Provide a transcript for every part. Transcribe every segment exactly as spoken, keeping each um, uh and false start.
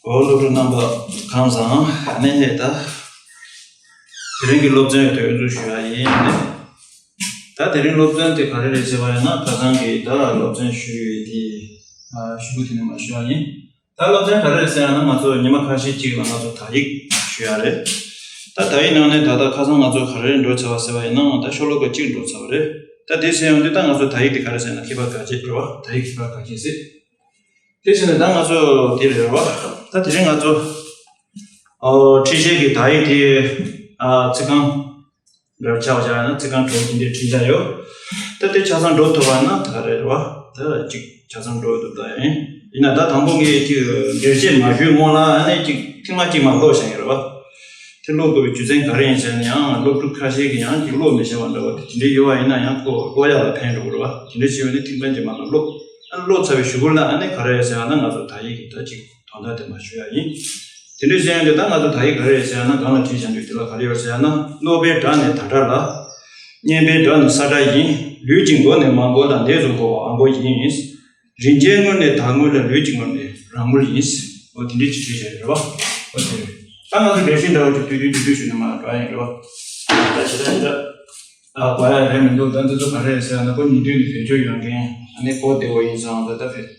འོ་སློབ་ཕྲུག་རྣམ་པ་ཁམས་བཟང་། ཨ་ནི་ད་དེ་རིང་གི་སློབ་ཚན་དེ་འགོ་འཛུགས་ཞུ་ཡ་ཡིན། ད་དེ་རིང་སློབ་ཚན་དེ་ག་རེ་རེད་ཟེར་བ་ཡིན་ན། ཁ་སང་གི་ད་སློབ་ཚན་ཞུས་ཡོད་དེ་ཞུ་གི་དེ་ནས་མར་ཞུ་ཡ་ཡིན། ད་སློབ་ཚན་ག་རེ་རེད་ཟེར་ཡ་ན། ང་ཚོ་ཉི་མ་ཁ་ཤས་ཅིག་ལ་ང་ཚོ་དག་ཡིག་ཞུ་ཡ་རེད། ད་དག་ཡིག་ནང་ནས་ད་ལྟ་ཁ་སང་ང་ཚོ་ག་རེ་འགྲོ་ཚར་བ་ཟེར་བ་ཡིན་ན། ད་ཤོ་ལོ་ཀ་གཅིག་འགྲོ་ཚར་བ་རེད། ད་དེ་ཟེར་ཡོང་དུས་ད་ང་ཚོ་དག་ཡིག་དེ་ག་རེ་ཟེར་ན། ཁྱད་པར་ག་ཅི་རེད་བ། དག་ཡིག་ཁྱད་པར་ག་ཅི་ཟེར། དེ་ཟེར་ནས་ད་ང་ཚོ་དེ་རེད་བ། ད་དེ་རིང་ང་ཚོ་ཨོ་ཁྲིད་བྱེད་ཀྱི་དག་ཡིག་དེ་ཨ་ཚིག་རྐང་འདྲ་ཆགས་བཞག་ན། ཚིག་རྐང་དྲུག་དེ་འདྲའི་ཁྲིད་བྱ་ཡོད། ད་དེ་ཆ་ཚང་འགྲོ་ཐུབ་པ་ན་ད་རེད་བ། ད་ཅིག་ཆ་ཚང་འགྲོ་ཐུབ་ད་ཡིན། ཡིན་ན་ད་དང་པོ་ངས་ཅིག་འགྲེལ་བཤད་མ་ཞུས་སྔོན་ལ། ཨ་ནི་ཅིག་ཐེངས་མ་གཅིག་མ་ཀློག་བཞག་ཡོད་རེད་བ། དེ་ཀློག་དགོས་པའི་རྒྱུ་མཚན་ག་རེ་ཡིན་ཟེར་ན། ཡང་སློབ་ཕྲུག་ཁ་ཤས་ཀྱིས་ཡང་ཅིག་ཀློག་མི་ཤེས་པ་འདྲ་བ་དེ་དེ་འདྲའི་ཡོད་པ་ཡིན་ན། ཡང་ཀློག་ཀློག་ཡག་ལ་ཕན་འགྲོ་གི་རེད་བ། དེ་འདྲ་བྱས་པ་ནི་ཐེངས་གཅིག་མ་ལ་ཀློག་ཨ་ནི་ཀློག་ཚར་བའི་གཞུག་གུ་ལ་ཨ་ནི་ག་རེ་ཡོད་ཟེར་ཡ་ན། ང་ཚོ་དག་ཡིག་གི་ད་ཅིག་དོན་དག་དེ་མར་ཞུ་ཡ་ཡིན། དེ་འདྲ་བྱས་ཡོང་དུས་ད་ང་ཚོ་དག་ཡིག་ག་རེ་ཡོད་ཟེར་ཡ་ན། སྒང་ལ་བྲིས་བཞག་འདུག་དེ་ལ་ག་རེ་ཡོད་ཟེར་ཡ་ན། རྣོ་བའི་སྒྲ་ནི་ད་སྒྲ་ལ། སྙན་པའི་སྒྲ་ནི་ས་སྒྲ་ཡིན། ལུས་ཀྱི་མགོ་ནི་མ་མགོ་དང་། ལས་སུ་གོ་བ་ཨ་མགོ་ཡིན། རིན་ཆེན་དངུལ་ནི་ད་དངུལ་ལ། ལུས་ཀྱི་དངུལ་ནི་ར་དངུལ་ཡིན། འོ་དེ་འདྲའི་ཅིག་བྲིས་བཞག་ཡོད་རེད་བ། འོ་དེ་རེད། ད་ང་ཚོ་འགྲེལ་བཤད་འདྲ་བོ་ཅིག་བསྡུས་བསྡུས་བསྡུས་བསྡུས་ཞུས་ན་མ་འགྲོ་ཡ་ཡིན་རེད་བ། ད་ཇི་ལྟར་ཡིན་ད། ཨ་གོ་ཡ་རེད་མི་འདུག་ད་འདི་ཚོ་ག་རེ་རེད་ཟེར་ན། ཁོ་ཉིན་དུས་ནས་བེད་སྤྱོད་ཡོད་མཁན། ཨ་ནི་གོ་བདེ་བོ་ཡིན་ཙང་ད་ལྟ་ཕེབས།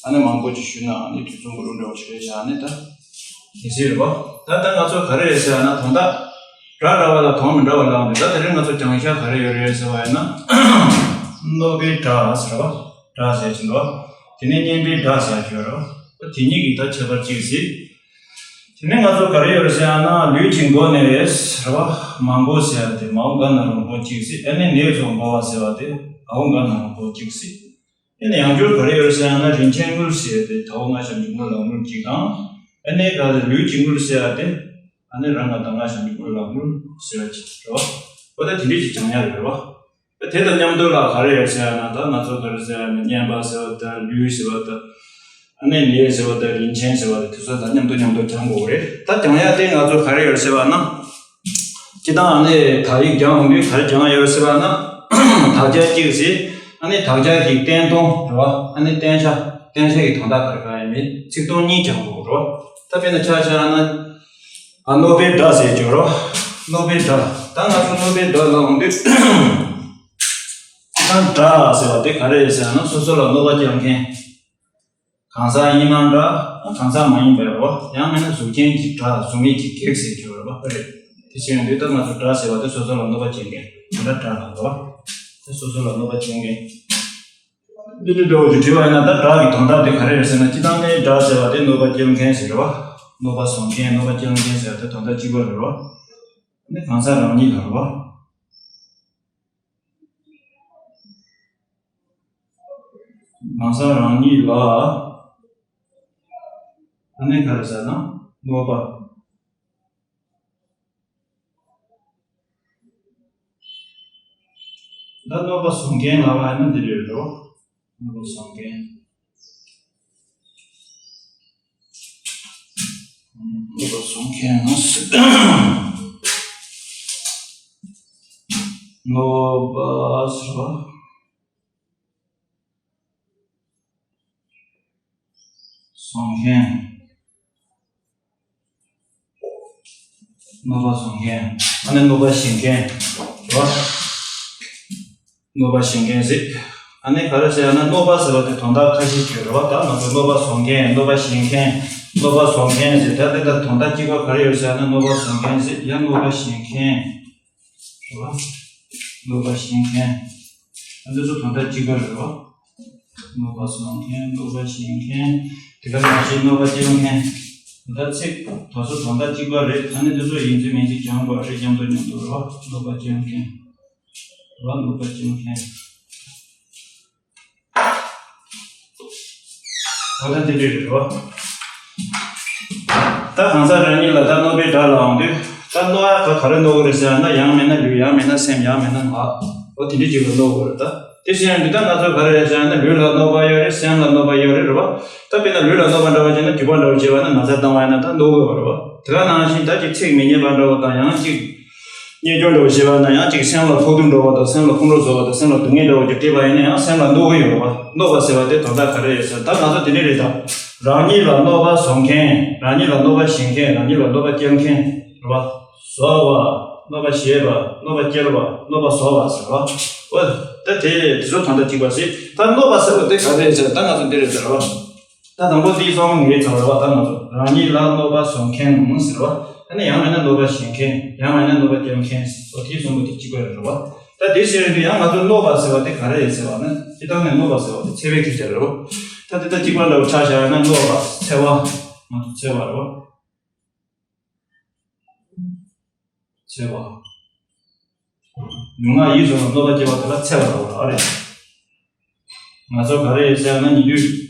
ཨ་ནི་མང་པོ་ཅིག་ཞུས་ན་ཨ་ནི་དུས་ཚོད་འགོར་འགྲོ་འདྲ་བོ་ཞིག་རེད་བཞག་ཨ་ནི་ད་དེ་ཟེར་རེད་བ། ད་ལྟ་ང་ཚོ་ག་རེ་རེད་ཟེར་ན། དོན་དག་སྒྲ་འདྲ་བ་ལ་དོན་མི་འདྲ་བ་ལབ་འདུག་ད་དེ་རིང་ང་ཚོ་སྦྱང་བྱ་ག་རེ་ཡོད་རེད་ཟེར་བ་ཡིན་ན། རྣོ་བའི་སྒྲ་ཟེར་བ། སྒྲ་ཟེར་གྱི་འདུག་དེ་ནས་སྙན་པའི་སྒྲ་ཟེར་གྱི་ཡོད་རེད་བ། དེ་གཉིས་ཀྱི་ད་ཁྱད་པར་གཅིག་ཟེར། དེ་ནས་ང་ཚོ་ག་རེ་ཡོད་རེད་ཟེར་ཡང་ན། ལུས་ཀྱི་མགོ་ནི་རེད་ཟེར་བ། མ་མགོ་ཟེར་ཡ་དེ་མའོ་ག་ན་རོ་མགོ་གཅིག་ཟེར། ཨ་ནི་ནས་ཚོ་མགོ་བ་ཟེར་བ་དེ་འའོ་ག་ན་རོ་མགོ་གཅིག་ཟེར། ཨ་ནི་ཡང་བསྐྱར་ག་རེ་ཡོད་རེད་ཟེར་ཡང་ན། རིན་ཆེན་དངུལ་ཟེར་ཡ་དེ་དའོ་ང་ཞབས་ཀྱུ་དངུལ་ལ་དངུལ་གཅིག་དང་། ཨ་ནི་ག་ལུས་ཀྱི་དངུལ་ཟེར་ཡ་དེ་ཨ་ནི་ར་ང་ད་ང་ཞབས་ཀྱུ་དངུལ་ལ་དངུལ་ཟེར་བ་གཅིག་རེད་བ། འོ་ད་དེ་འདྲས་ཅིག་སྦྱང་ཡ་རེད་བ། དེ་དང་མཉམ་དུ་ལ་ག་རེ་ཡོད་ཟེར་ཡ་ན། ད་ང་ཚོ་ག་རེ་ཟེར་ཡ་ན། སྙན་པ་ཟེར་བ་དང་། ལུས་ཟེར་བ་དང་། ཨ་ནི་ནས་ཟེར་བ་དང་། རིན་ཆེན་ཟེར་བ་དང་། དེ་ཚོ་དང་མཉམ་དུ་མཉམ་དུ་སྦྱང་དགོས་རེད། ད་སྦྱང་ཡ་དེ་ང་ཚོ་ག་རེ་ཡོད་ཟེར་བ་ན། སྤྱིར་བཏང་ཨ་ནི་དག་ཡིག་སྦྱང་ཡོང་དུས་ག་རེ་སྦྱང་ཡ་ཡོད་ཟེར་བ་ན། དག་ཆ་གཅིག་ཟེར། ཨ་ནི་དག་ཆ་གི་བསྟན་སྟོང་རེད་བ། ཨ་ནི་བསྟན་བྱ། བསྟན་བྱ་གི་དོན་དག་ག་རེ་ག་རེ་ཡིན་མིན་ཚིག་སྟོང་གཉིས་སྦྱང་དགོས་རེད་བ། ད་དཔེར་ན་ཆ་བཞག་ན། ཨ་རྣོ་བའི་སྒྲ་ཟེར་གྱི་ཡོད་རེད་བ། རྣོ་བའི་སྒྲ། ད་ང་ཚོ་རྣོ་བའི་སྒྲ་ལ་འོང་དུས། ད་སྒྲ་ཟེར་བ་དེ་ག་རེ་རེད་ཟེར་ན། སོ་སོ་ལ་གནོད་པ་སྐྱེལ་མཁན། གང་ཟག་ཡིན་ན་འདྲ། གང་ཟག་མ་ཡིན་པའི་རེད་བ། ཡང་མིན་ན་གཟུགས་ཅན་གྱི་སྒྲ། གཟུགས་མེད་ཀྱི་གེགས་ཟེར་གྱི་ཡོད་རེད་བ། ཨ་རེད། དེ་བྱས་ཡོང་དུས་ད་ང་ཚོ་སྒྲ་ཟེར་བ་དེ་སོ་སོ་ལ་གནོད་པ་སྐྱེལ་མཁན་དེ་འདྲ་སྒྲ་ལ་རེད་བ། དེ་སོ་སོ་ལ་གནོད་པ་སྐྱེལ་མཁན། འདི་འདྲའི་འདྲ་བོ་ཅིག་བྲིས་པ་ཡིན་ན། ད་སྒྲ་གི་དོན་དག་དེ་ག་རེ་རེད་ཟེར་ན། སྤྱིར་བཏང་ནས་སྒྲ་ཟེར་བ་དེ་གནོད་པ་སྐྱེལ་མཁན་ཟེར་རེད་བ། གནོད་པ་བཟོ་མཁན། གནོད་པ་སྐྱེལ་མཁན་ཟེར་བ་དེ་དོན་དག་གཅིག་པ་རེད་བ། ཨ་ནི་གང་ཟག་རང་ཉིད་ལ་རེད་བ། གང་ཟག་རང་ཉིད་ལ་ཨ་ནི་ག་རེ་ཟེར་ན། གནོད་པ། ད་གནོད་པ་བཟོ་མཁན་ལབ་པ་ཡིན་ན་འདི་རེད་རོ། གནོད་པ་བཟོ་མཁན། གནོད་པ་བཟོ་མཁན་ཟེར། གནོད་པ་ཟེར་བ། བཟོ་མཁན། གནོད་པ་བཟོ་མཁན། ཨ་ནི་གནོད་པ་བྱེད་མཁན་རེད་བ། གནོད་པ་བྱེད་མཁན་ཟེར། ཨ་ནི་ག་རེ་ཟེར་ཡ་ན། གནོད་པ་ཟེར་བ་དེ་དོན་དག་ཁ་ཤས་ཡོད་རེད་བ། ད་ང་ཚོ་གནོད་པ་བཟོ་མཁན། གནོད་པ་བྱེད་མཁན། གནོད་པ་བཟོ་མཁན་ཟེར། ད་དེ་ལྟར་དོན་དག་གཅིག་པ་ག་རེ་ཡོད་ཟེར་ཡ་ན། གནོད་པ་བཟོ་མཁན་ཟེར། ཡང་གནོད་པ་བྱེད་མཁན། རེད་བ། གནོད་པ་བྱེད་མཁན། ཨ་འདི་ཚོ་དོན་དག་གཅིག་པ་རེད་བ། གནོད་པ་བཟོ་མཁན། གནོད་པ་བྱེད་མཁན། དེ་ག་ནང་བཞིན་གནོད་པ་སྐྱེལ་མཁན། ད་ཚིག་དེ་ཚོ་དོན་དག་གཅིག་པ་རེད། ཨ་ནི་འདི་ཚོ་ཡིན་གཅིག་མིན་གཅིག་སྦྱང་དགོས་རེད། མཉམ་དུ་མཉམ་དུ་རེད་བ། གནོད་པ་སྐྱེལ་མཁན། རེད་བ། གནོད་པ་སྐྱེལ་མཁན། འོ་ད་དེ་འདྲ་རེད་བ། ད་གང་ཟག་རང་ཉིད་ལ་ད་གནོད་པའི་སྒྲ་ལབ་ཡོང་དུས། ད་གནོད་ཡ་ག་ག་རེ་གནོད་གི་རེད་ཟེར་ན། ཡང་མིན་ན་ལུས། ཡང་མིན་ན་སེམས། ཡང་མིན་ན་ངག་འོ་དེ་འདྲ་ཅིག་ལ་གནོད་གི་རེད་ད། དེ་བཞིན་དུ་ད་ང་ཚོ་ག་རེ་རེད་ཟེར་ན། ལུས་ལ་གནོད་པ་ཡོད་རེད། སེམས་ལ་གནོད་པ་ཡོད་རེད། རེད་བ། ད་དཔེར་ན་ལུས་ལ་གནོད་པ་འདྲ་བ་བྱས་ན། རྒྱུ་བ་འདྲ་བ་བྱས་པ་ན་ན་ཚ་བཏང་བ་ཡིན་ན་ད་གནོད་གི་ཡོད་རེད་བ། དེ་ག་ནང་བཞིན་ད་ཅིག་ཚིག་མི་སྙན་པ་འདྲ་བོ་དང་། ཡང་ཅིག་ རྙེད་སྦྱོར་འདྲ་བོ་བྱས་པ་ན་ཡང་ཅིག་སེམས་ལ་ཕོག་ཐུག་འགྲོ་བ་དང་སེམས་ལ་ཁོང་ཁྲོ་བཟོ་བ་དང་སེམས་ལ་སྡུག་བསྔལ་འདྲ་བོ་ཅིག་སྤྲད་པ་ཡིན་ན་ཡང་སེམས་ལ་གནོད་ཀྱི་ཡོད་རེད་བ། གནོད་པ་ཟེར་བ་དེ་དོན་དག་ག་རེ་རེད་ཟེར་ན་ད་ང་ཚོ་དེ་འདྲ་རེད་ད། རང་ཉིད་ལ་གནོད་པ་བཟོ་མཁན། རང་ཉིད་ལ་གནོད་པ་བྱེད་མཁན། རང་ཉིད་ལ་གནོད་པ་སྐྱེལ་མཁན་རེད་བ། བཟོ་བ། གནོད་པ་བྱེད་པ། གནོད་པ་སྐྱེལ་བ། གནོད་པ་བཟོ་བ་ཟེར་བ། འོ། ད་དེ་དེ་ཚོ་དོན་དག་གཅིག་པ་ཟེར། ད་གནོད་པ་ཟེར་བ་དེ་ག་རེ་རེད་ཟེར་ན་ད་ང་ཚོ་འདི་རེད་ཟེར་བ། ད་དང་པོ་དེའི་གསུམ་ངེས་ཚར་བ་ད་ང་ཚོ་རང་ཉིད་ལ་གནོད་པ་བཟོ་མཁན་ཟེར་བ། ཨ་ནི་ཡང་མིན་ན་གནོད་པ་བྱེད་མཁན། ཡང་མིན་ན་གནོད་པ་སྐྱེལ་མཁན། འོ་དེའི་གསུམ་པོ་དེ་གཅིག་པ་རེད་བ། ད་དེ་ཟེར་དུས་ཡང་ང་ཚོ་གནོད་པ་ཟེར་བ་དེ་ག་རེ་རེད་ཟེར་བ་ན་སྤྱིར་བཏང་ནས་གནོད་པ་ཟེར་བ་དེ་འཚེ་བའི་སྐད་ཆ་རེད་བ། ད་དེ་ལྟར་གཅིག་པ་འདྲ་བོ་ཆ་བཞག་ཡོད་ན་གནོད་པ་འཚེ་བ། ང་ཚོ་འཚེ་བ་རེད་བ། འཚེ་བ། ལུས་ངག་ཡིད་གསུམ་ལ་གནོད་པ་སྐྱེལ་བ་དེ་ལ་འཚེ་བ་ལབ་པ་རེད། ང་ཚོ་ག་རེ་ཡོད་ཟེར་ན་ཉིན་རྒྱུན།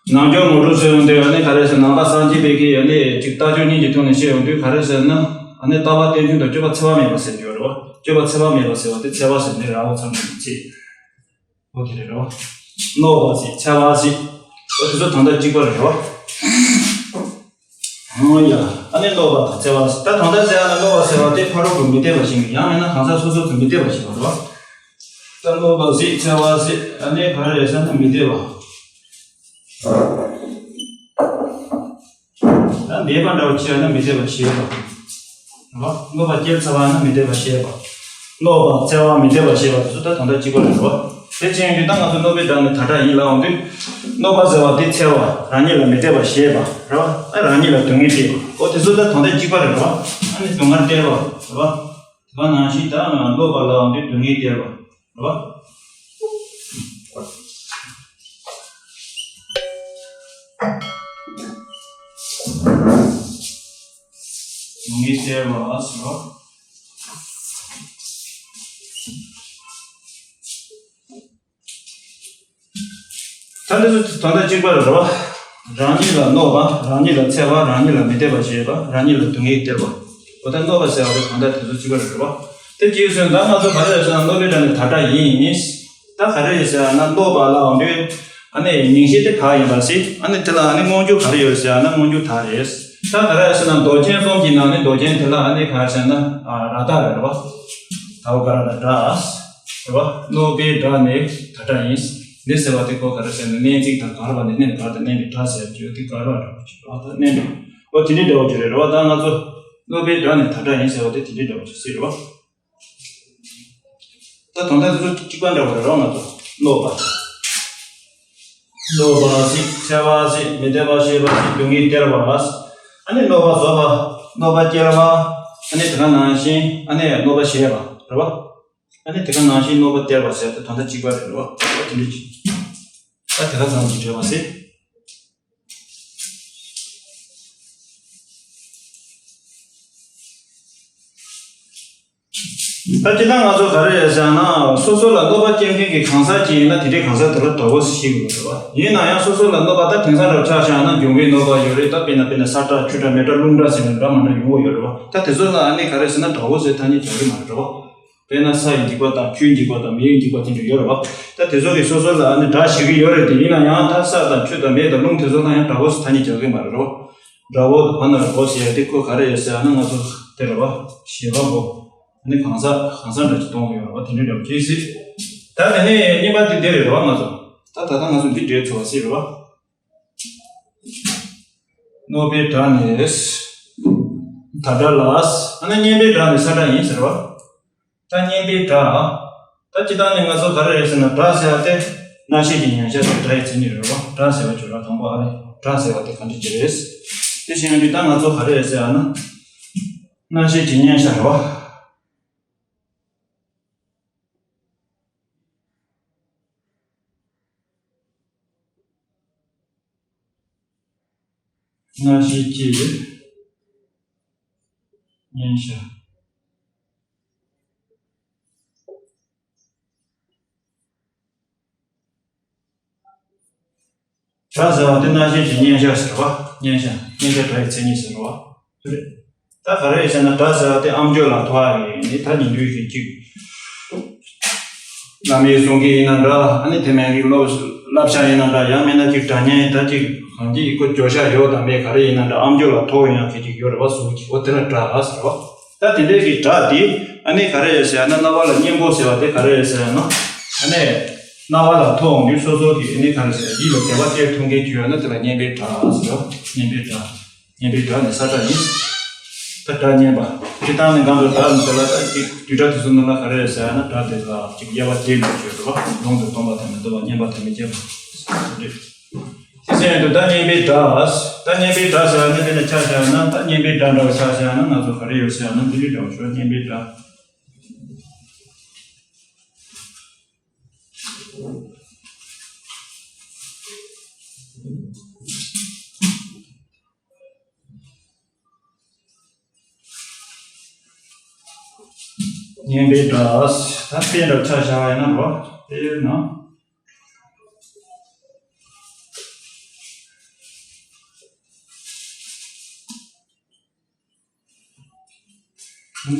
ནང་སྦྱོང་ངོ་སྤྲོད་བཟོ་ཡོང་དུས་ཨ་ནི་ག་རེ་ཟེར་ནང་པ་སངས་རྒྱས་པའི་གི་ཨ་ནི་ཅིག་ལྟ་སྤྱོད་གཉིས་ཀྱི་ཐོག་ནས་བཤད་ཡོང་དུས་ག་རེ་ཟེར་ན། ཨ་ནི་ལྟ་བ་རྟེན་འབྱུང་དང་སྤྱོད་པ་འཚེ་བ་མེད་པ་ཟེར་གྱི་ཡོད་རེད་བ། སྤྱོད་པ་འཚེ་བ་མེད་པ་ཟེར་བ་དེ་འཚེ་བ་ཟེར་ནས་ར་བ་ཚང་གི་ཚེ། འོ་དེ་རེད་རོ། གནོད་པ་ཟེར་འཚེ་བ་ཟེར། འོ་དེ་ཚོ་དོན་དག་གཅིག་པ་རེད་རོ། འོ་ཡ། ཨ་ནི་གནོད་པ་དང་འཚེ་བ་ཟེར། ད་དོན་དག་ཟེར་ཡ་ན་གནོད་པ་ཟེར་བ་དེ་ཕ་རོལ་པོས་མི་བདེ་བ་བྱེད་མཁན། ཡང་མིན་ན་གང་ཟག་སོ་སོ་ཚོས་མི་བདེ་བ་བྱེད་པ་རེད་རོ། ད་གནོད་པ་ཟེར་འཚེ་བ་ཟེར་ཨ་ནི་ག་རེ་རེད་ཟེར་ན་མི་བདེ་བ། ད་འདས་པ་འདྲ་བོ་བྱས་ན་མི་བདེ་བ་བྱེད་པ། རེད་བ། གནོད་པ་སྐྱེལ་ཚར་བ་ན་མི་བདེ་བ་བྱེད་པ། གནོད་པ་འཚེ་བ་མི་བདེ་བ་བྱེད་པ་དེ་ཚོ་ད་དོན་དག་གཅིག་པ་རེད་བ། དེ་བྱས་ཡོང་དུས་ད་ང་ཚོ་གནོད་པའི་སྒྲ་ནི་ད་དྲག་ཡིན་ལབ་ཡོང་དུས། གནོད་པ་ཟེར་བ་དེ་འཚེ་བ་རང་ཉིད་ལ་མི་བདེ་བ་བྱེད་པ་རེད་བ། ཨ་རང་ཉིད་ལ་སྡུག་བསྔལ་སྤྲད་པ། འོ་དེ་ཚོ་ད་དོན་དག་གཅིག་པ་རེད་བ། ཨ་ནི་སྡུག་བསྔལ་སྟེར་བ་རེད་བ། དེ་ག་ནང་བཞིན་ད་གནོད་པ་ལབ་ཡོང་དུས་སྡུག་བསྔལ་སྟེར་བ། རེད་བ། ངེས་སྟེར་བ་ཟེར་བ། ད་འདི་ཚོ་དོན་དག་གཅིག་པ་རེད་བ། རང་ཉིད་ལ་གནོད་པ། རང་ཉིད་ལ་འཚེ་བ། རང་ཉིད་ལ་མི་བདེ་བ་བྱེད་པ། རང་ཉིད་ལ་སྡུག་བསྔལ་སྟེར་བ། འོ་ད་གནོད་པ་ཟེར་བ་དེ་གང་ལྟར་དེ་ཚོ་གཅིག་པ་རེད་བ། དེ་གཅིག་སོང་ད་ང་ཚོ་ག་རེ་རེད་ཟེར་ན་གནོད་པའི་སྒྲ་ནི་ད་དྲག་ཡིན། ད་ག་རེ་རེད་ཟེར་ན་གནོད་པ་ལབ་ཡོང་དུས། ཨ་ནི་མིང་གཞི་དེ་ག་ཡིན་པ་ཟེར། ཨ་ནི་དེ་ལ་ཨ་ནི་སྔོན་འཇུག་ག་རེ་ཡོད་ཟེར་ན་སྔོན་འཇུག་ད་རེད། ད་ག་རེ་ཟེར་ན་མདོ་རྒྱན་གསུམ་གྱི་ནང་ནས་མདོ་རྒྱན་དེ་ལ་ཨ་ནི་ག་རེ་ཟེར་ན་ར་བཏགས་རེད་བ། ད་འོ་ག་ར་ལ་སྒྲ། རེད་བ། གནོད་པའི་སྒྲ་ནི་ད་དྲག་ཡིན། འདི་ཟེར་བ་དེ་གོ་ག་རེ་ཟེར་ན་གནས་ཚིག་དང་བཀར་བ་ནས་གནས་ནས་བཀར་ཏེ་གནས་ནས་སྒྲ་ཟེར་གྱི་ཡོད་དེ་བཀར་བ་འདྲ་བོ་ཅིག་རེད་བ། ད་གནས་ནས་འོ་དེ་འདྲའི་འདྲ་བོ་ཅིག་རེད་རེད་བ། ད་ང་ཚོ་གནོད་པའི་སྒྲ་ནི་ད་དྲག་ཡིན་ཟེར་བ་དེ་དེ་འདྲའི་འདྲ་བོ་ཅིག་སྲིད་རེད་བ། ད་དོན་དག་དེ་ཚོ་གཅིག་པ་འདྲ་བོ་རེད་རོ། ང་ཚོ་གནོད་པ། གནོད་པ་ཟེར། འཚེ་བ་ཟེར། མི་བདེ་བ་བྱེད་པ་ཟེར། སྡུག་བསྔལ་སྟེར་བ། ཨ་ནི་གནོད་པ་བཟོ་བ། གནོད་པ་སྐྱེལ་བ། ཨ་ནི་དེ་ག་ནང་བཞིན་ཨ་ནི་གནོད་པ་བྱེད་པ་རེད་བ། ཨ་ནི་དེ་ག་ནང་བཞིན་གནོད་པ་སྟེར་བ་ཟེར་ཏེ་དོན་དག་གཅིག་པ་རེད་རོ། དེ་འདྲ་ཅིག་ད་དེ་ག་ཙམ་གྱིས་བྲལ་བ་ཟེར། ད་སྤྱིར་བཏང་ང་ཚོ་ག་རེ་རེད་ཟེར་ན་སོ་སོ་ལ་གནོད་པ་སྐྱེལ་མཁན་གྱི་གང་ཟག་ཅིག་ཡིན་ན་དེ་འདྲའི་གང་ཟག་དེ་ལ་དགྲ་བོ་ཟེར་ཤེས་དགོས་རེད་བ། ཡིན་ན་ཡང་སོ་སོ་ལ་གནོད་པ་ད་དེང་སང་འདྲ་ཆ་བཞག་ན་འབྱུང་པོའི་གནོད་པ་ཡོད་རེད། ད་དཔེར་ན་དཔེར་ན་ས་ཁྲ་ཆུ་ཁྲ་མེ་ཁྲ་རླུང་ཁྲ་ཟེར་ནས་འདྲ་མི་འདྲ་ཡོང་གི་ཡོད་རེད་བ། ད་དེ་ཚོ་ལ་ཨ་ནི་ག་རེ་ཟེར་ན་དགྲ་བོ་ཟེར་ཐ་སྙད་རྒྱག་གི་མ་རེད་བ། དཔེར་ན་ས་ཡི་འཇིགས་པ་དང་ཆུའི་འཇིགས་པ་དང་མེའི་འཇིགས་པ་དེ་འདྲ་ཡོད་རེད་བ། ད་དེ་ཚོ་གིས་སོ་སོ་ལ་ཨ་ནི་དགྲ་བྱེད་ཀྱི་ཡོད་རེད་དེ། ཡིན་ན་ཡང་ད་ས་དང་ཆུ་དང་མེ་དང་རླུང་དེ་ཚོ་ལ་ཡང་དགྲ་བོ་ཟེར་ཐ་སྙད་རྒྱག་གི་མ་རེད་བ། དགྲ་བོ་དང་བར་ན་ར་བོ་ཟེར་ཡ་དེ་ཁོ་ག་རེ་ཡོད་ཟེར་ཡ་ན་ང་ཚོ་དེ་རེད་བ། བྱེད་པ་པོ། ཨ་ནི་གང་ཟག་གང་ཟག་འདྲ་ཅིག་གཏོང་གི་ཡོད་རེད་བ། དེ་འདྲའི་འདྲ་བོ་ཅིག་སྲིད། ད་དེ་ནས་གཉིས་པ་དེ་འདི་རེད་བ། ང་ཚོ་ད་ད་ལྟ་ང་ཚོ་འདི་འདྲའི་ཚོ་བ་སྲིད་རེད་བ། གནོད་པའི་སྒྲ་ནི་ད་དྲག་ལ། ཨ་ནི་སྙན་པའི་སྒྲ་ནི་ས་སྒྲ་ཡིན་ཟེར་བ། ད་སྙན་པའི་སྒྲ། ད་སྤྱིར་བཏང་ནས་ང་ཚོ་ག་རེ་རེད་ཟེར་ན་སྒྲ་ཟེར་བ་དེ་རྣ་ཤེས་ཀྱི་ཉན་ཤེས་སུ་སྒྲ་ཡི་མཚན་ཉིད་རེད་བ། སྒྲ་ཟེར་བ་བརྗོད་ན་དང་པོ་ཨ་ནི་སྒྲ་ཟེར་བ་དེ་གང་འདྲ་ཅིག་རེད། དེ་བཞིན་དུ་ད་ང་ཚོ་ག་རེ་རེད་ཟེར་ན་རྣ་ཤེས་ཀྱི་ཉན་ཤེས་རེད་བ། རྣ་ཤེས་ཀྱི་ཉན་ཤེས། སྒྲ་ཟེར་བ་དེ་རྣ་ཤེས་ཀྱི་ཉན་ཤེས་ཟེར་བ། ཉན་ཤེས། ཉན་ཤེས་སྒྲ་ཡི་མཚན་ཉིད་ཟེར་བ། དེ་རེད། ད་ག་རེ་ཟེར་ན་སྒྲ་ཟེར་བ་དེ་ཨམ་ཅོག་ལ་ཐོགས་ཡ་ཡིན་ནི་ད་ཉིན་རེ་བཞིན་གཅིག་བླ་མའི་གསུང་གི་ཡིན་ན་འདྲ། ཨ་ནི་དེ་མིན་གྱི་སློབ་བསླབ་བྱ་ཡིན་ན་འདྲ། ཡང་མིན་ན་ཅིག་སྒྲ་སྙན་ད་ཅིག་གང་ཅིག་ཁོ་བརྗོད་བྱ་ཡོད་དམ་མེད་ག་རེ་ཡིན་ན་འདྲ། ཨམ་ཅོག་ལ་ཐོགས་ཡོང་ཡ་གི་ཅིག་ཡོད་རེད་བ། གཟུགས་ཀྱི་འོ་དེ་ལ་སྒྲ་ཟེར་བ། ད་དེ་འདྲའི་གི་སྒྲ་དེ་ཨ་ནི་ག་རེ་རེད་ཟེར་ན། རྣ་བ་ལ་སྙན་པོ་ཟེར་བ་དེ་ག་རེ་རེད་ཟེར་ན། ཨ་ནི་རྣ་བ་ལ་ཐོས་འོང་དུས་སོ་སོ་གི་ཨ་ནི་ག་རེ་ཟེར། ཡིད་ལ་དད་པ་སྐྱེ་ཐུབ་མཁན་ཅིག་ཡོད་ན་དེ་ལ་སྙན་པའི་སྒྲ་ཟེར་རོ། སྙན་པའི་སྒྲ། སྙན་པའི་སྒྲ་ནི་ས་སྒྲ་ཡིན། ད་སྒྲ་སྙན་པ། སྤྱིར་བཏང་ནས་གང་དུ་སྒྲ་ནི་དེ་ལ་ད་ཅིག་བསྡུས་སྒྲ་དེ་ཚོ་ནང་ལ་ག་རེ་རེད་ཟེར་ན། སྒྲ་དེ་ལ་ཅིག་དབྱེ་བ་དེ་འདྲ་ཡོད་རེད་བ། ལུང་དུ་སྟོན་པ་དང་མི་སྟོན་པ། སྙན་པ་དང་མི་སྙན་པ། དེ་འདྲ་རེད། དེ་ཟེར་དུས་ད་སྙན་པའི་སྒྲ། ད་སྙན་པའི་སྒྲ་ཟེར་བ་ནི་དཔེར་ན་ཆ་བཞག་ན། ད་སྙན་པའི་སྒྲ་འདྲ་བ་ཆ་བཞག་ན་ང་ཚོ་ག་རེ་ཡོད་ཟེར་ན། འདི་འདྲའི་འདྲ་བ་ཞིག་སྙན་པའི་སྒྲ། སྙན་པའི་སྒྲ། ད་དཔེ་འདྲ་ཆ་བཞག་པ་ཡིན་ན་རོ། དཔེར་ན།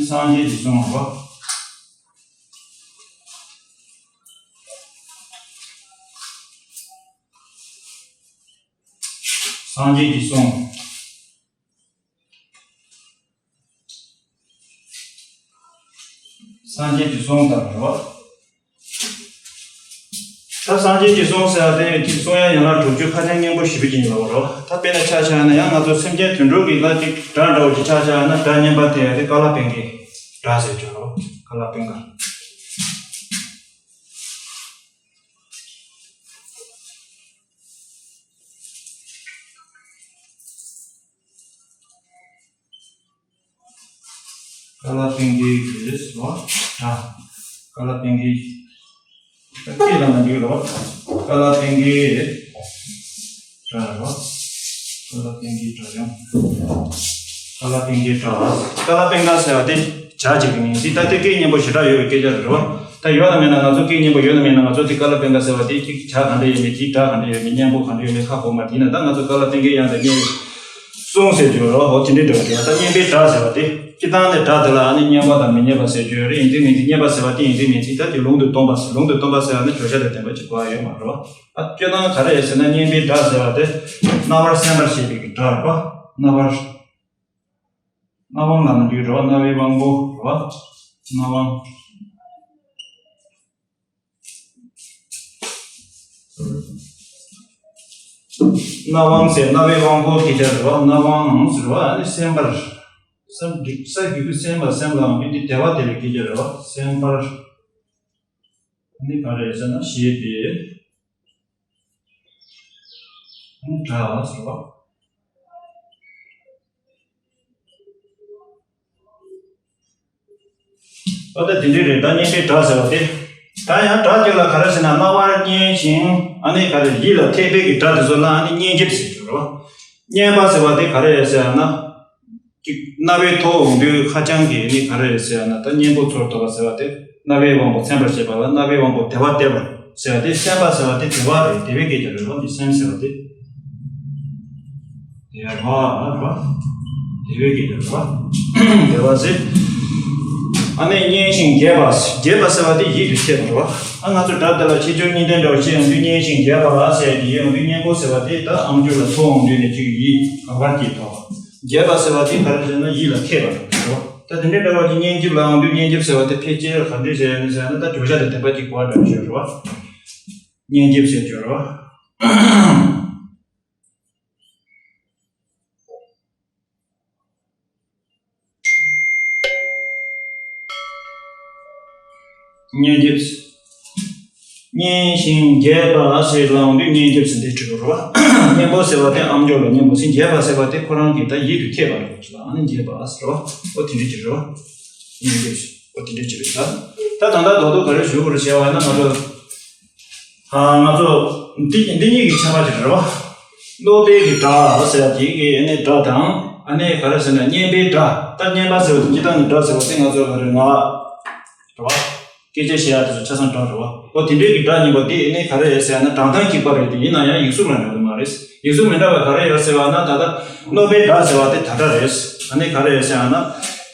སངས་རྒྱས་ཀྱི་གསུང་རོ། སངས་རྒྱས་ཀྱི་གསུང་། སངས་རྒྱས་ཀྱི་གསུང་ལྟར་རོ། ད་སངས་རྒྱས་ཀྱི་གསུང་ཟེར་བ་དེ་ཅིག་གསུང་ཡང་ཡན་ལག་དྲུག་ཅུ་ཁ་ཆེམས་སྙིང་པོ་བཞི་པོ་ཅིག་ཡིན་པ་རོ། ད་དཔེར་ན་ཆ་བཞག་ན་ཡང་ང་ཚོ་སེམས་ཅན་དུད་འགྲོ་གི་ལ་ཅིག་སྒྲ་འདྲ་བོ་ཅིག་ཆ་བཞག་ན། སྒྲ་སྙན་པ་དེ་ཡང་དེ་ཀ་ལ་པིང་ཀའི་སྒྲ་ཟེར་གྱི་རོ། ཀ་ལ་པིང་ཀ། ཀ་ལ་པིང་ཀའི་རེད་བ། ད་ཀ་ལ་པིང་ཀའི་སྐད་ལ་མ་འགྲིག་རོ། ཀ་ལ་པིང་ཀའི་སྒྲ་རོ། ཀ་ལ་པིང་ཀའི་སྒྲ་ཡང་། ཀ་ལ་པིང་ཀའི་སྒྲ། ཀ་ལ་པིང་ཀ་ཟེར་བ་དེ་བྱ་གཅིག་གི་མིང་ཚིག་ད་དེ་སྐད་སྙན་པོ་ཞེ་དྲག་ཡོད་པའི་སྐད་ཆ་རེད་རོ། ད་ཡོད་ན་མེད་ན་ང་ཚོ་སྐད་སྙན་པོ་ཡོད་ན་མེད་ན་ང་ཚོ་དེ་ཀ་ལ་པིང་ཀ་ཟེར་བ་དེ་ཅིག་བྱ་ག་འདྲ་ཡོད་མེད། དེ་སྒྲ་ག་འདྲ་ཡོད་མེད། སྙན་པོ་ག་འདྲ་ཡོད་མེད་ཧ་གོ་མ། དེ་ན་ད་ང་ཚོ་ཀ་ལ་པིང་ཀའི་ཡང་དེ་སྙན་པའི་གསུང་ཟེར་རྒྱུ་རོ། འོ་དེ་འདྲའི་འདྲ་བ་དེ། ད་སྙན་པའི་སྒྲ་ཟེར་བ་དེ་སྤྱིར་བཏང་ནས་སྒྲ་དེ་ལ་ཨ་ནི་སྙན་པ་དང་མི་སྙན་པ་ཟེར་རྒྱུ་ཡོད་རེད། ཡིན་གཅིག་མིན་གཅིག་སྙན་པ་ཟེར་བ་དེ་ཡིན་གཅིག་མིན་གཅིག་ད་དེ་ལུང་དུ་སྟོན་པ་ཟེར། ལུང་དུ་སྟོན་པ་ཟེར་བ་ནི་བརྗོད་བྱ་དང་ལྡན་པ་ཅིག་གོ་བ་ཡོད་མ་རེད་བ། ཨ་སྤྱིར་བཏང་ག་རེ་ཡོད་ཟེར་ན། སྙན་པའི་སྒྲ་ཟེར་བ་དེ་རྣ་བར་སེམས་པར་བྱེད་པའི་གི་སྒྲ་རེད་བ། རྣ་བར། རྣ་དབང་ལ་ནི་འདུས་རོ། རྣ་བའི་དབང་པོ་རོ། རྣ་དབང་། རྣ་དབང་ཟེར་རྣ་བའི་དབང་པོ་སྐད་ཆ་རེད་བ། རྣ་དབང་ཟེར་བ་ཨ་ནི་སེམས་པར། སེམས་འགྲིག་ས་རྒྱུད་ཀྱི་སེམས་ལ་སེམས་ལའང་འདི་དེ་བདེ་བ་དེ་ལ་སྐད་ཆ་རེད་བ། སེམས་པར། ཨ་ནི་ག་རེ་ཟེར་ན་ཞེས་པའི། ཨ་ནི་སྒྲ་ཟེར་བ། ཨོ་ད་དེ་འདྲ་རེད། ད་སྙན་པའི་སྒྲ་ཟེར་བ་དེ། ད་ཡང་སྒྲ་དེ་ལ་ག་རེ་ཟེར་ན། རྣ་བར་སྙན་ཞིང་ཨ་ནི་ག་རེ་ཡིད་ལ་འཐད་པའི་གི་སྒྲ་དེ་ཚོ་ལ་ཨ་ནི་སྙན་འཇེབས་ཟེར་གྱི་རེད་བ། སྙན་པ་ཟེར་བ་དེ་ག་རེ་རེད་ཟེར་ན། ཅིག་རྣ་བའི་ཐོག་འོང་དུས་ཧ་ཅང་གི་ཨ་ནི་ག་རེ་རེད་ཟེར་ན། ད་སྙན་པོ་ཚོར་ཐུབ་པ་ཟེར་བ་དེ། རྣ་བའི་དབང་པོ་ཚིམ་པར་བྱེད་པ་ལ་རྣ་བའི་དབང་པོ་བདེ་བ་སྟེར་བ་ཟེར་བ་དེ། སེམས་པ་ཟེར་བ་དེ་བདེ་བ་རེད། བདེ་བའི་སྐད་ཆ་རེད་བ། འདི་སེམས་ཟེར་བ་དེ། བདེ་བ་རེད་བ། བདེ་བའི་སྐད་ཆ་རེད་བ། བདེ་བ་ཟེར། ཨ་ནི་སྙན་ཞིང་འཇེབས་པ། འཇེབས་པ་ཟེར་བ་དེ་ཡིད་དུ་འཐད་པ་རེད་བ། ཨ་ང་ཚོ་སྒྲ་དེ་ལ་ཆེ་ཆུང་གཉིས་ལྡན་འདྲ་བ་ཞིག་ཡོང་དུས་སྙན་ཞིང་འཇེབས་པ་ཟེར་གྱི་ཡོང་དུས། སྙན་པོ་ཟེར་བ་དེ་ད་ཨམ་ཅོག་ལ་ཐོས་འོང་དུས་ནས་ཅིག་ཡིད་ག་པར་སྐྱེས་ཐོག་འཇེབས་པ་ཟེར་བ་དེ་ག་རེ་ཟེར་ན་ཡིད་ལ་འཐད་པ་རེད་བ། ད་དེ་འདྲའི་འདྲ་བ་ཅིག་སྙན་འཇེབས་ལ་འོང་དུས་སྙན་འཇེབས་ཟེར་བ་དེ་ཕལ་ཆེར་ག་འདྲ་ཟེར་ཡ་ནི་ཟེར་ན། ད་བརྗོད་བྱ་དང་ལྡན་པ་ཅིག་གོ་བ་འདྲ་བ་ཞིག་རེད་བ། སྙན་འཇེབས་ཟེར་རྒྱུ་རེད་བ། སྙན་འཇེབས། སྙན་ཞིང་འཇེབས་པ་ཟེར་ལ་འོང་དུས་སྙན་འཇེབས་ཟེར་འདི་བྲིས་པ་རེད་བ། སྙན་པོ་ཟེར་བ་དེ་ཨམ་ཅོག་ལ་སྙན་པོ་ཟེར། འཇེབས་པ་ཟེར་བ་དེ་ཁོ་རང་གི་ད་ཡིད་དུ་འཐད་པ་རེད་བ། ཨ་ནི་འཇེབས་པ་ཟེར་བ། ཨོ་དེ་འདྲ་ཅིག་རེད་བ། སྙན་འཇེབས་ཟེར། ཨོ་དེ་འདྲ་ཅིག་རེད་ད། ད་ད་ལྟ་རྡོག་རྡོག་ག་རེ་ཞུ་དགོས་རེད་ཟེར་བ་ཡིན་ན། ང་ཚོ། ཨ་ང་ཚོ་འདི་འདི་གཉིས་ཀྱི་ཁྱད་པར་ཅིག་རེད་བ། སློབ་དཔོན་གྱི་སྒྲ་ཟེར་ཡ་དེ་གི་ཨ་ནི་སྒྲ་དང་། ཨ་ནི་ག་རེ་ཟེར་ན་སྙན་པའི་སྒྲ། ད་སྙན་པ་ཟེར་བ་དེ་སྤྱིར་བཏང་གི་སྒྲ་ཟེར་བ་དེ་ང་ཚོ་ག་རེ་ངག་རེད་བ། སྐད་ཆ་བཤད་ཡ་དེ་ཚོ་ཆ་ཚང་སྒྲ་རེད་བ། འོ་དེ་འདྲའི་གི་སྒྲ་གཉིས་པོ་དེ་ཨ་ནི་ག་རེ་ཟེར་ན་སྒྲ་གདངས་གཅིག་པ་རེད་དེ། ཡིན་ན་ཡང་ཡིག་གཟུགས་ལ་འདྲ་གི་མ་རེད། ཡིག་གཟུགས་མི་འདྲ་བ་ག་རེ་ཡོད་ཟེར་བ་ན། ད་ལྟ་སློབ་དཔོན་སྒྲ་ཟེར་བ་དེ་ད་སྒྲ་རེད། ཨ་ནི་ག་རེ་ཡོད་ཟེར་བ་ན་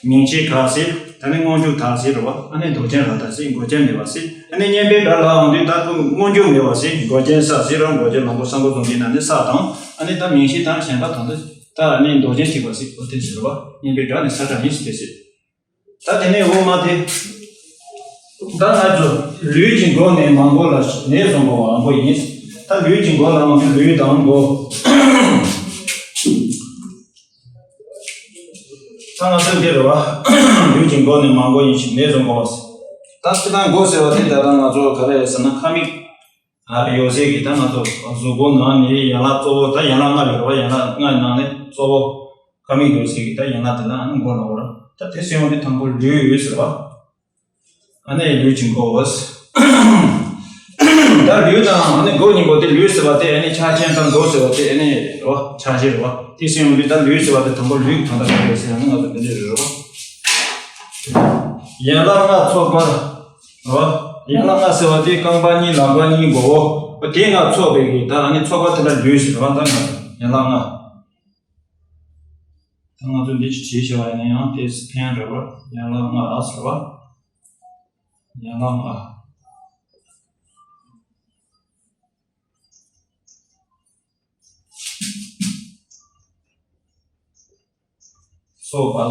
མིང་ཆེན་ག་ཟེར། ད་ནི་སྔོན་འཇུག་ད་ཟེར་རེད་བ། ཨ་ནི་འདོགས་ཅན་ར་ད་ཟེར། འགོག་ཅན་མེད་པ་ཟེར། ཨ་ནི་སྙན་པའི་སྒྲ་ལ་འོང་དུས་ད་ཁོ་སྔོན་འཇུག་མེད་པ་ཟེར། འགོག་ཅན་ས་ཟེར་ར། འགོག་ཅན་ལོང་པོ་ས་འགོ་རྫོང་གི་ན་ནི་ས་དང་། ཨ་ནི་ད་མིང་གཞི་དང་གཞན་དག་དང་དུ་ད་ཨ་ནི་འདོགས་ཅན་གཅིག་པ་ཟེར། འོ་དེ་ཟེར་བ། སྙན་པའི་སྒྲ་ནི་ས་སྒྲ་ཡིན་ཟེར་དེ་ཟེར། ད་དེ་ནས་འོག་མ་དེ། ད་ང་ཚོ་ལུས་ཀྱི་མགོ་ནས་མ་མགོ་ལ་ནས་བཟུང་གོ་བ་མགོ་ཡིན། ད་ལུས་ཀྱི་མགོ་ལ་མ་གི་ལུས་དང་མགོ། ད་ང་ཚོ་འདི་རེད་བ། ལུས་ཀྱི་མགོ་ནས་མ་མགོ་ཡིན་ཞིང་ནས་བཟུང་གོ་བ། ད་སྤྱི་བཏང་མགོ་ཟེར་བ་དེ་ད་ལྟ་ང་ཚོ་ག་རེ་ཟེར་ན་ཁ་མིག་ཨ་ཡོད་ཚད་ཀྱི་ད་ང་ཚོ་གཟུགས་པོ་ནང་ནས་ཡན་ལག་གཙོ་བོ་ད་ཡན་ལག་ལྔ་ཡོད་རེད་བ། ཡན་ལག་ལྔ་ནང་ནས་གཙོ་བོ་ཁ་མིག་ཡོད་ཚད་ཀྱི་ད་ཡན་ལག་དེ་ལ་ཨ་ནི་མགོ་ལབ་དགོས་རེད། ད་དེ་སེམས་དེ་དང་པོ་ལུས་ཡོད་ཟེར་བ། ཨ་ནི་ལུས་ཀྱི་མགོ་བོ། ད་ལུས་དང་ཨ་ནི་མགོ་གཉིས་པོ་དེ་ལུས་ཟེར་བ་དེ་ཨ་ནི་ཆ་ཅན་དང་མགོ་ཟེར་བ་དེ་ཨ་ནི་རེད་བ། ཆ་ཅན་རེད་བ། དེ་སེམས་དེ་ད་ལུས་ཟེར་བ་དེ་དང་པོ་ལུས་ཀྱི་དོན་དག་ག་རེ་ཟེར་ན་ང་ཚོ་འདི་འདྲ་རེད་བ། ཡན་ལག་ལྔ་ཚོགས་པ། རེད་བ། ཡན་ལག་ལྔ་ཟེར་བ་དེ་རྐང་པ་གཉིས་ལག་པ་གཉིས་མགོ་བོ། དེ་ལྔ་ཚོགས་པའི་གི་ད་ཨ་ནི་ཚོགས་པ་དེ་ལ་ལུས་ཟེར་བ། ད་ང་ཡན་ལག་ལྔ། ད་ང་ཚོ་འདི་ཅིག་བྲིས་བྱས་པ་ཡིན་ན་ཡང་དེ་ཕན་རེད་བ། ཡན་ལག་ལྔ་ཟེར་བ། ཡན་ལག་ལྔ། ཚོགས་པ་ལ།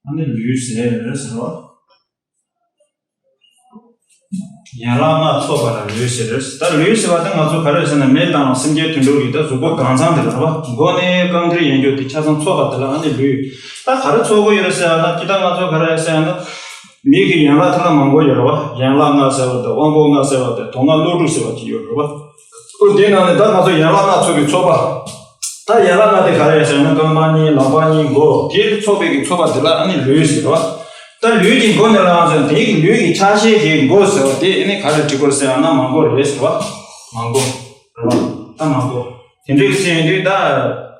ཨ་ནི་ལུས་ཟེར་ཟེར་བ། ཡན་ལག་ལྔ་ཚོགས་པ་ལ་ལུས་ཟེར། ད་ལུས་ཟེར་བ་དེ་ང་ཚོ་ག་རེ་ཟེར་ན་མི་དང་སེམས་ཅན་དུད་འགྲོ་གི་ད་གཟུགས་པོ་གང་ཚང་དེ་ལ་རེད་བ། མགོ་ནས་རྐང་མཐིལ་ཡན་ཆོད་དེ་ཆ་ཚང་ཚོགས་པ་དེ་ལ་ཨ་ནི་ལུས། ད་ག་རེ་ཚོགས་ཀྱི་ཡོད་རེད་ཟེར་ཡང་ན་ཅི་ད་ང་ཚོ་ག་རེ་ཟེར་ཡང་ན། མིག་གི་ཡན་ལག་དེ་ལ་མང་པོ་ཡོད་རེད་བ། ཡན་ལག་ལྔ་ཟེར་བ་དང་དབང་པོ་ལྔ་ཟེར་བ་དང་དོན་ལྔ་བློ་དྲུག་ཟེར་བ་ཅིག་ཡོད་རེད་བ། ཨོ་དེ་ནང་ནས་ད་ང་ཚོ་ཡན་ལག་ལྔ་ཚོགས་པའི་ཚོགས་པ། ད་ཡན་ལག་ལྔ་དེ་ག་རེ་ཟེར་ན་རྐང་པ་གཉིས་ལག་པ་གཉིས་མགོ་དེ་ཚོགས་པའི་གི་ཚོགས་པ་དེ་ལ་ཨ་ནི་ལུས་ཟེར་བ། ད་ལུས་ཀྱི་མགོ་ནས་ལངས་ཟེར་དེ་གི་ལུས་ཀྱི་ཆ་ཤས་ཀྱི་མགོ་ཟེར་བ་དེ་ཨ་ནི་ག་རེ་བྲིས་དགོས་ཟེར་ཡང་ན་མ་མགོ་རེད་ཟེར་བ། མ་མགོ་རེད་བ། ད་མ་མགོ་དེ་འདྲའི་ཟེར་དུས་ད་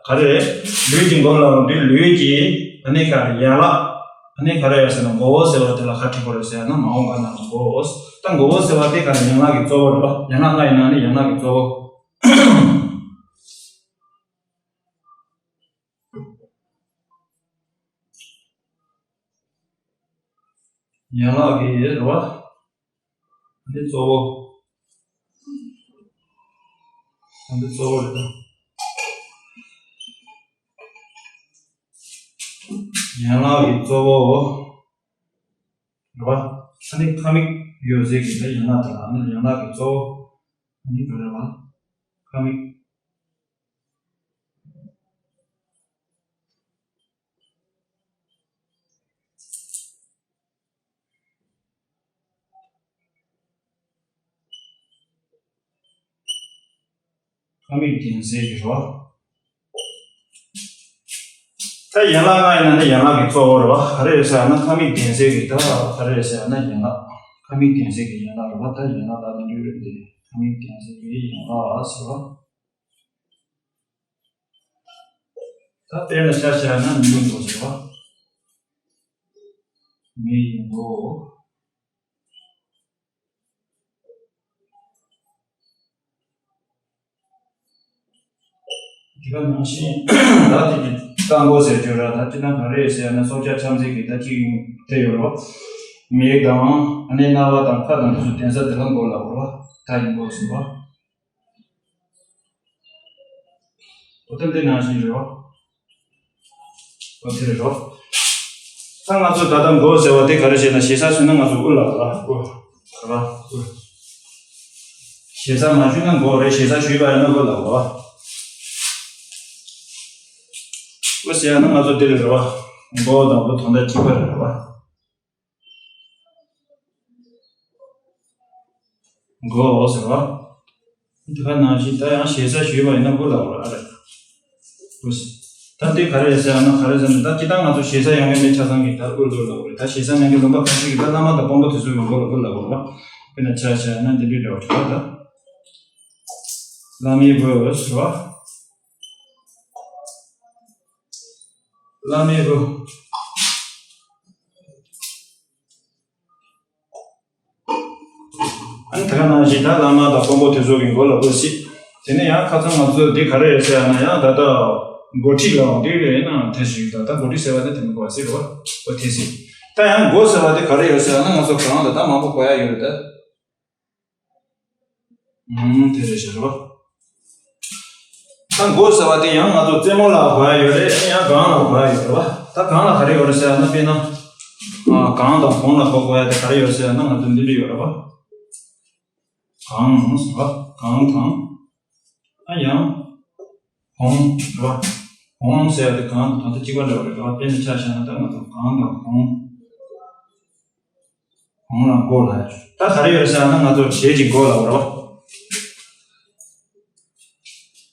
ག་རེ་རེད། ལུས་ཀྱི་མགོ་ལ་ལངས་དུས་ལུས་ཀྱི་ཨ་ནི་ག་རེ་ཡན་ལག་ཨ་ནི་ག་རེ་ཡོད་ཟེར་ན་མགོ་བོ་ཟེར་བ་དེ་ལ་ག་བྲིས་དགོས་རེད་ཟེར་ཡང་ན་མ་འོངས་པ་ན་མགོ་བོ། ད་མགོ་བོ་ཟེར་བ་དེ་ག་རེ་ཡན་ལག་གི་གཙོ་བོ་རེད་བ། ཡན་ལག་ལྔ་ཡིན་ན་ནི་ཡན་ལག་གི་གཙོ་བོ། ཡན་ལག་གི་རེད་བ། འདི་གཙོ་བོ། འདི་གཙོ་བོ་རེད་ད། ཡན་ལག་གི་གཙོ་བོ། རེད་བ། ཨ་ནི་ཁ་མིག་ཡོད་ཚད་ཀྱི་ད་ཡན་ལག་དང་ཨ་ནི་ཡན་ལག་གི་གཙོ་བོ། ཨ་ནི་ག་རེ་རེད་བ། ཁ་མིག་ཁ་མིག་གདན་སའི་རེད་བ། ད་ཡན་ལག་ལྔ་ཡིན་ན་ནི་ཡན་ལག་གི་གཙོ་བོ་རེད་བ། ག་རེ་རེད་ཟེར་ན་ཁ་མིག་གདན་སའི་གི་ད་ག་རེ་རེད་ཟེར་ན་ཡན་ལག་ཁ་མིག་གདན་སའི་གི་ཡན་ལག་རེད་བ། ད་ཡན་ལག་ལ་ནི་འདུས་རེད་དེ་ཁ་མིག་གདན་སའི་གི་ཡན་ལག་ཟེར་བ། ད་དཔེར་ན་ཆ་བཞག་ན་མིག་མགོ་ཟེར་བ། མིག་མགོ། དེ་ག་ནང་བཞིན་ད་དེ་གི་རྐང་མགོ་ཟེར་རྒྱུ་ར་ད་ཅི་ན་ག་རེ་ཟེར་ན་སྲོག་ཆགས་ཆ་མཚེས་ཀྱི་ད་ཅི་དེ་ཡོད་རོ། མིག་དང་ཨ་ནི་རྣ་བ་དང་ཁ་དང་དེ་ཚོ་གདན་ས་དེ་ལ་མགོ་ལབ་རོ། ད་ཡིན་མགོ་ཟེར་བ། འོ་ད་འདི་ནང་བཞིན་རེད་བ། འོ་དེ་རེད་རོ། ད་ང་ཚོ་ད་ལྟ་མགོ་ཟེར་བ་དེ་ག་རེ་བྱས་ན་ཞེ་ས་ཞུས་ན་ང་ཚོ་དབུ་ལ་ར་དབུ་ར་དབུ། ཞེ་ས་མ་ཞུས་ན་མགོ་རེད། ཞེ་ས་ཞུས་པ་ཡིན་ན་དབུ་ལ་ར། དབུ་ཟེར་ཡ་ན་ང་ཚོ་འདི་རེད་ར་བ། མགོ་དང་དབུ་དོན་དག་གཅིག་པ་རེད་ར་བ། མགོ་ཟེར་བ། དེ་ག་ནང་བཞིན་ད་ཡང་ཞེ་ས་ཞུས་པ་ཡིན་ན་དབུ་ལ་འོ་ཨ་རེད། དབུ་ཟེར། ད་འདི་ག་རེ་ཟེར་ཡང་ན་ག་རེ་ཟེར་ན་ད་ཅི་ད་ང་ཚོ་ཞེ་ས་ཡོང་མཁན་མི་ཆ་ཚང་གི་ད་དབུ་ལ་འོ་རེད། ད་ཞེ་ས་མེད་མཁན་ལུང་པ་ཁ་ཤས་ཀྱི་ད་བླ་མ་དང་དཔོན་པོ་དེ་ཚོ་གི་མགོ་ལ་དབུ་ལ་འོ་རེད་བ། དཔེར་ན་ཆ་བཞག་ན་འདི་འདྲའི་འདྲ་བ་ཅིག་ད། བླ་མའི་དབུ་ཟེར་བ། བླ་མའི་དབུ། ཨ་ནི་དེ་ག་ནང་བཞིན་ད་བླ་མ་དང་དཔོན་པོ་དེ་ཚོ་གི་མགོ་ལ་དབུ་བཞེས། དེ་ནས་ཡང་ཁ་སང་ང་ཚོས་འདི་ག་རེ་རེད་ཟེར་ཡང་ན་ཡང་ད་ལྟ་འགོ་ཁྲིད་ལའང་འདི་རེད་ན་དེ་ཞིག་ད་ལྟ་འགོ་ཁྲིད་ཟེར་བ་ནི་དེ་མི་དགོས་པ་ཟེར་རོ། འོ་དེ་ཟེར། ད་ཡང་མགོ་ཟེར་བ་དེ་ག་རེ་ཡོད་ཟེར་ཡང་ན་ང་ཚོ་གང་ལ་ད་མང་པོ་གོ་ཡ་ཡོད་རེད་ད། ཨུམ་དེ་རེད་ཟེར་རོ། ད་མགོ་ཟེར་བ་དེ་ཡང་ང་ཚོ་རྩེ་མོ་ལ་གོ་ཡ་ཡོད་རེད། ཡང་སྒང་ལ་གོ་ཡ་ཡོད་རེད་བ། ད་སྒང་ལ་ག་རེ་ཡོད་རེད་ཟེར་ཡ་ན། དཔེར་ན། ཨ། སྒང་དང་གོང་ལ་གོ་དགོས་ཡ་དེ་ག་རེ་ཡོད་ཟེར་ཡ་ན། ང་ཚོ་འདི་འདྲ་ཡོད་རེད་བ། སྒང་ཟེར་བ། སྒང་དང་། ཨ། ཡང་། གོང་རེད་བ། གོང་ཟེར་ཡ་དེ་སྒང་དང་ད་ལྟ་གཅིག་པ་འདྲ་བ་རེད་བ། དཔེར་ན་ཆ་བཞག་ན་ད་ང་ཚོ་སྒང་དང་གོང་། གོང་ལ་མགོ་ལ་ཡ། ད་ག་རེ་ཡོད་ཟེར་ན། ང་ཚོ་གྲལ་གྱི་མགོ་ལ་འོ་རེད་བ།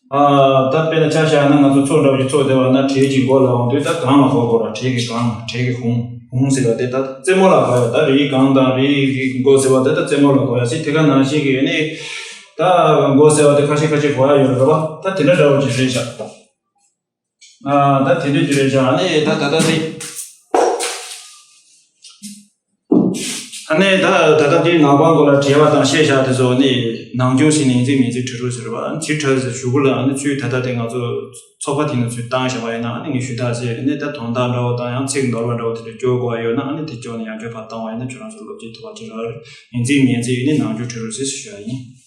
ཨ། ད་དཔེར་ན་ཆ་བཞག་ན་ང་ཚོ་མཚོ་འདྲ་བོ་ཅིག་མཚོ་དེ་བ་ན་གྲལ་གྱི་མགོ་ལ་འོང་དུས་ད་སྒང་ལ་གོ་དགོས་ར། གྲལ་གྱི་སྒང་ལ། གྲལ་གྱི་གོང་། གོང་ཟེར་བ་དེ་ད་རྩེ་མོ་ལ་གོ་ཡ། ད་རིའི་སྒང་དང་རིའི་མགོ་ཟེར་བ་དེ་ད་རྩེ་མོ་ལ་གོ་ཡ་ཟེར། དེ་ག་ནང་བཞིན་གྱི་ནི་ད་མགོ་ཟེར་བ་དེ་ཁ་ཤས་ཁ་ཤས་གོ་ཡ་ཡོད་རེད་བ། ད་དེ་འདྲ་འདྲ་བོ་ཅིག་རེད་ཤག་ཨ། ད་དེ་འདྲ་ཅིག་རེད་ཤག་ཨ་ནི་ད་ད་ལྟ་དེ། ཨ་ནི་ད་ད་ལྟ་དེའི་ནག་པང་སྐོར་ལ་བྲིས་པ་དང་བཤད་བཞག་དེ་ཚོ་ནི་ནང་འཇུག་ཟེར་ནས་ཡིན་ཚིག་མིན་ཚིག་བྲི་རོགས་ཟེར་བ། ཨ་ནི་ཚིག་ཕྲ་ཟེར་གཞུག་གུ་ལ། ཨ་ནི་ཚུར་ད་ལྟ་དེ་ང་ཚོ་ཚོགས་པ་དེ་ནང་ཚུར་བཏང་བཞག་པ་ཡིན་ན། ཨ་ནི་ངས་ཞུ་དག་ཟེར་ནས་ད་དོན་དག་འདྲ་བོ་དང་ཡང་ཚིག་ནོར་བ་འདྲ་བོ་དེ་འདྲ་སྐྱོར་དགོས་པ་ཡོད་ན། ཨ་ནི་དེ་སྐྱོར་ནས་ཡང་བསྐྱར་ཕར་བཏང་བ་ཡིན་ན་ཁྱོད་རང་ཚོ་བློ་སྐྱེད་ཐུབ་པ་ཅིག་རེད། ཡིན་ཚིག་མིན་ཚིག་ནི་ནང་འཇུག་བྲི་རོགས་ཟེར་ཞུ་ཡ་ཡིན།